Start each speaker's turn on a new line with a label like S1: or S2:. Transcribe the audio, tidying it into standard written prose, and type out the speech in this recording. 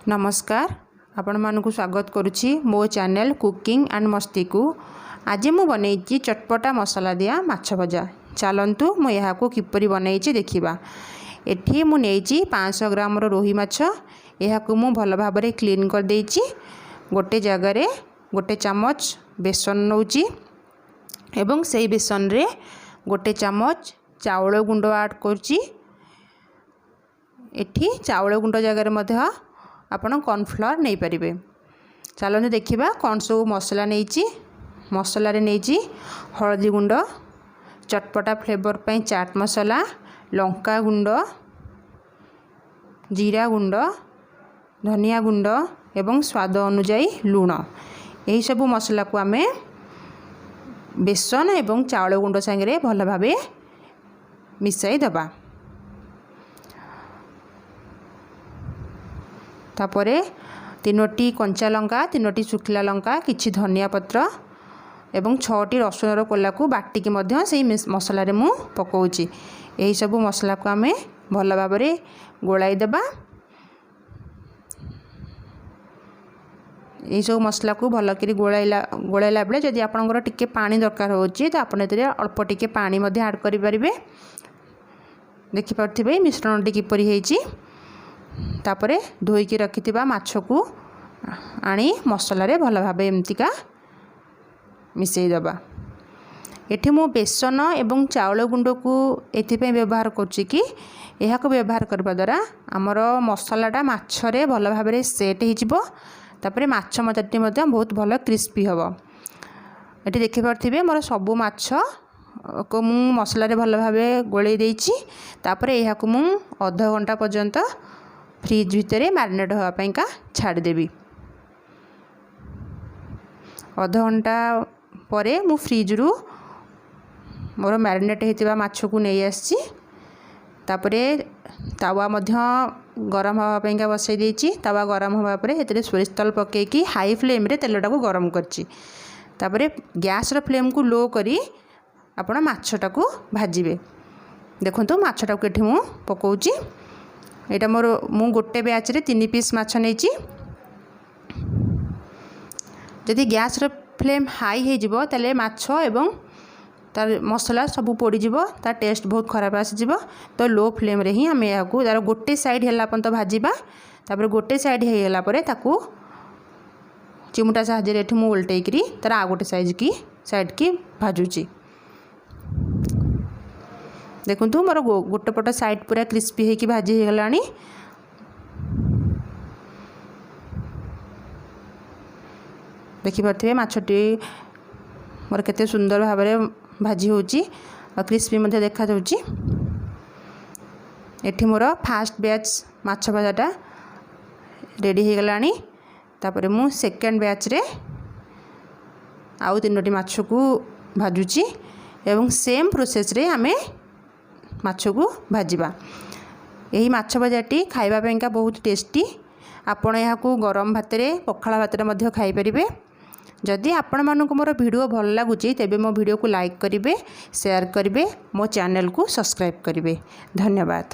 S1: ନମସ୍କାର, ଆପଣମାନଙ୍କୁ ସ୍ୱାଗତ କରୁଛି ମୋ ଚ୍ୟାନେଲ୍ କୁକିଂ ଆଣ୍ଡ ମସ୍ତିକୁ। ଆଜି ମୁଁ ବନେଇଛି ଚଟପଟା ମସଲା ଦିଆ ମାଛ ଭଜା। ଚାଲନ୍ତୁ, ମୁଁ ଏହାକୁ କିପରି ବନେଇଛି ଦେଖିବା। ଏଠି ମୁଁ ନେଇଛି 500 ଗ୍ରାମର ରୋହି ମାଛ। ଏହାକୁ ମୁଁ ଭଲ ଭାବରେ କ୍ଲିନ୍ କରିଦେଇଛି। ଗୋଟେ ଜାଗାରେ ଗୋଟେ ଚାମଚ ବେସନ ନେଉଛି ଏବଂ ସେଇ ବେସନରେ ଗୋଟେ ଚାମଚ ଚାଉଳ ଗୁଣ୍ଡ ଆଡ଼୍ କରୁଛି। ଏଠି ଚାଉଳ ଗୁଣ୍ଡ ଜାଗାରେ ମଧ୍ୟ ଆପଣ କର୍ଣ୍ଣଫ୍ଲୋର୍ ନେଇପାରିବେ। ଚାଲନ୍ତୁ ଦେଖିବା କ'ଣ ସବୁ ମସଲା ନେଇଛି। ମସଲାରେ ନେଇଛି ହଳଦୀ ଗୁଣ୍ଡ, ଚଟପଟା ଫ୍ଲେଭର୍ ପାଇଁ ଚାଟ୍ ମସଲା, ଲଙ୍କା ଗୁଣ୍ଡ, ଜିରା ଗୁଣ୍ଡ, ଧନିଆ ଗୁଣ୍ଡ ଏବଂ ସ୍ୱାଦ ଅନୁଯାୟୀ ଲୁଣ। ଏହିସବୁ ମସଲାକୁ ଆମେ ବେସନ ଏବଂ ଚାଉଳ ଗୁଣ୍ଡ ସାଙ୍ଗରେ ଭଲ ଭାବେ ମିଶାଇ ଦେବା। ତାପରେ ତିନୋଟି କଞ୍ଚା ଲଙ୍କା, ତିନୋଟି ଶୁଖିଲା ଲଙ୍କା, କିଛି ଧନିଆ ପତ୍ର ଏବଂ ଛଅଟି ରସୁଣର କୋଲାକୁ ବାଟିକି ମଧ୍ୟ ସେଇ ମସଲାରେ ମୁଁ ପକାଉଛି। ଏହିସବୁ ମସଲାକୁ ଆମେ ଭଲ ଭାବରେ ଗୋଳାଇ ଦେବା। ଏହିସବୁ ମସଲାକୁ ଭଲକରି ଗୋଳାଇଲା ବେଳେ ଯଦି ଆପଣଙ୍କର ଟିକେ ପାଣି ଦରକାର ହେଉଛି, ତ ଆପଣ ଏଥିରେ ଅଳ୍ପ ଟିକେ ପାଣି ମଧ୍ୟ ଆଡ଼୍ କରିପାରିବେ। ଦେଖିପାରୁଥିବେ ମିଶ୍ରଣଟି କିପରି ହେଇଛି। ତାପରେ ଧୋଇକି ରଖିଥିବା ମାଛକୁ ଆଣି ମସଲାରେ ଭଲ ଭାବେ ଏମିତିକା ମିଶାଇ ଦେବା। ଏଠି ମୁଁ ବେସନ ଏବଂ ଚାଉଳ ଗୁଣ୍ଡକୁ ଏଥିପାଇଁ ବ୍ୟବହାର କରୁଛି କି ଏହାକୁ ବ୍ୟବହାର କରିବା ଦ୍ୱାରା ଆମର ମସଲାଟା ମାଛରେ ଭଲ ଭାବରେ ସେଟ୍ ହେଇଯିବ। ତାପରେ ମାଛ ମଜାଟି ମଧ୍ୟ ବହୁତ ଭଲ କ୍ରିସ୍ପି ହେବ। ଏଠି ଦେଖିପାରୁଥିବେ, ମୋର ସବୁ ମାଛକୁ ମୁଁ ମସଲାରେ ଭଲ ଭାବେ ଗୋଳେଇ ଦେଇଛି। ତାପରେ ଏହାକୁ ମୁଁ ଅଧଘଣ୍ଟା ପର୍ଯ୍ୟନ୍ତ ଫ୍ରିଜ୍ ଭିତରେ ମ୍ୟାରିନେଟ୍ ହେବା ପାଇଁକା ଛାଡ଼ିଦେବି। ଅଧଘଣ୍ଟା ପରେ ମୁଁ ଫ୍ରିଜ୍ରୁ ମୋର ମ୍ୟାରିନେଟ୍ ହେଇଥିବା ମାଛକୁ ନେଇ ଆସିଛି। ତାପରେ ତାୱା ମଧ୍ୟ ଗରମ ହେବା ପାଇଁକା ବସାଇ ଦେଇଛି। ତାୱା ଗରମ ହେବା ପରେ ସେଥିରେ ସୋରିଷ ତେଲ ପକାଇକି ହାଇ ଫ୍ଲେମ୍ରେ ତେଲଟାକୁ ଗରମ କରିଛି। ତାପରେ ଗ୍ୟାସ୍ର ଫ୍ଲେମ୍କୁ ଲୋ କରି ଆପଣ ମାଛଟାକୁ ଭାଜିବେ। ଦେଖନ୍ତୁ, ମାଛଟାକୁ ଏଠି ମୁଁ ପକାଉଛି। ଏଇଟା ମୋର ମୁଁ ଗୋଟେ ବ୍ୟାଚ୍ରେ ତିନି ପିସ୍ ମାଛ ନେଇଛି। ଯଦି ଗ୍ୟାସ୍ର ଫ୍ଲେମ୍ ହାଇ ହେଇଯିବ, ତାହେଲେ ମାଛ ଏବଂ ତାର ମସଲା ସବୁ ପୋଡ଼ିଯିବ, ତା ଟେଷ୍ଟ ବହୁତ ଖରାପ ଆସିଯିବ। ତ ଲୋ ଫ୍ଲେମ୍ରେ ହିଁ ଆମେ ଏହାକୁ ତା'ର ଗୋଟେ ସାଇଡ଼୍ ହେଲା ପର୍ଯ୍ୟନ୍ତ ଭାଜିବା। ତାପରେ ଗୋଟେ ସାଇଡ଼୍ ହେଇଗଲା ପରେ ତାକୁ ଚିମୁଟା ସାହାଯ୍ୟରେ ଏଠି ମୁଁ ଓଲଟେଇକିରି ତା'ର ଆଉ ଗୋଟେ ସାଇଡ଼୍କି ଭାଜୁଛି। ଦେଖନ୍ତୁ, ମୋର ଗୋଟେ ପଟ ସାଇଡ଼୍ ପୁରା କ୍ରିସ୍ପି ହେଇକି ଭାଜି ହେଇଗଲାଣି। ଦେଖିପାରୁଥିବେ, ମାଛଟି ମୋର କେତେ ସୁନ୍ଦର ଭାବରେ ଭାଜି ହେଉଛି ଆଉ କ୍ରିସ୍ପି ମଧ୍ୟ ଦେଖାଯାଉଛି। ଏଠି ମୋର ଫାଷ୍ଟ ବ୍ୟାଚ୍ ମାଛ ଭଜାଟା ରେଡ଼ି ହେଇଗଲାଣି। ତାପରେ ମୁଁ ସେକେଣ୍ଡ ବ୍ୟାଚ୍ରେ ଆଉ ତିନୋଟି ମାଛକୁ ଭାଜୁଛି ଏବଂ ସେମ୍ ପ୍ରୋସେସ୍ରେ ଆମେ ମାଛକୁ ଭାଜିବା। ଏହି ମାଛ ଭଜାଟି ଖାଇବା ପାଇଁକା ବହୁତ ଟେଷ୍ଟି। ଆପଣ ଏହାକୁ ଗରମ ଭାତରେ, ପଖାଳ ଭାତରେ ମଧ୍ୟ ଖାଇପାରିବେ। ଯଦି ଆପଣମାନଙ୍କୁ ମୋର ଭିଡ଼ିଓ ଭଲ ଲାଗୁଛି, ତେବେ ମୋ ଭିଡ଼ିଓକୁ ଲାଇକ୍ କରିବେ, ସେୟାର କରିବେ, ମୋ ଚ୍ୟାନେଲକୁ ସବସ୍କ୍ରାଇବ୍ କରିବେ। ଧନ୍ୟବାଦ।